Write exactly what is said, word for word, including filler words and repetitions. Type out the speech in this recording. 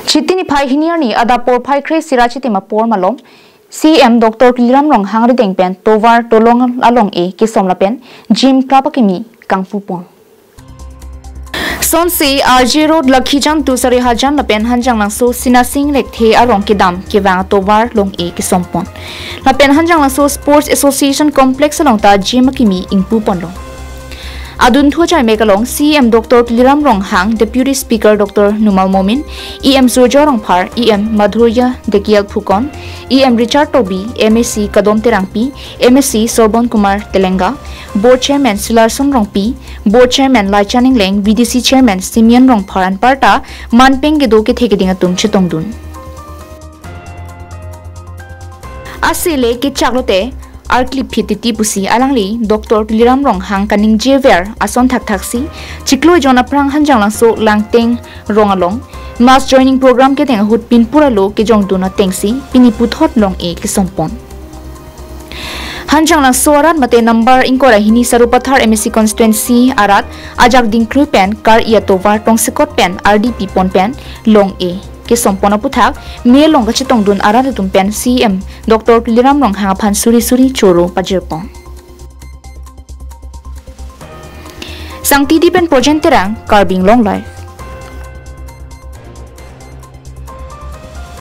Chiti niphai hini arni adap porphai kre-isi ra chitim apor malom, C M Doctor Tuliram Ronghang arideng pen tovar tolong along-e kesom lapen gym club akimi kangpupon. Sonsi R J Road, Lakhijan to Sarihajan lapen Hanjanglangso Sinasing Lekthe along kedam kevang atovar long-e kesompon. Lapen Hanjanglangso Sports Association Complex along ta gym akimi ingpuponlo. Adunthu ajaimek along C M Doctor Tuliram Ronghang, Deputy Speaker Doctor Numal Momin, E M Surjya Rongphar, E M Madhurya Dekial Phukon, E M Richard Tokbi, M A C Kadom Terangpi, M A C Sorbon Kumar Telenga, Board Chairman Silarson Rongpi, Board Chairman Laichan Ingleng, V D C Chairman Simeon Rongphar anparta manpeng kedo kethe keding atum chetongdun. Asele kechak lote arklip phit titi pusi alangli Doctor Tuliram Ronghang kaningjever ason thakthaksi chiklo ejon aphrang Hanjanglangso Langteng Rong along mass joining program kedeng ahut pinpur alo kejongdun atengsi pini puthot long-e kesompon. Hanjanglangso arat mate number ingkoi ra hini Sarupathar M A C constituency arat ajak dingklui pen kar-i atovar tongsekot pen ardi pipon pen long-e kesompon aputhak me along kachetongdun arat atum pen C M Doctor Tuliram Ronghang aphan suri suri choro pajirpon. Sangtidi pen Projen Terang, Karbi Anglong Live.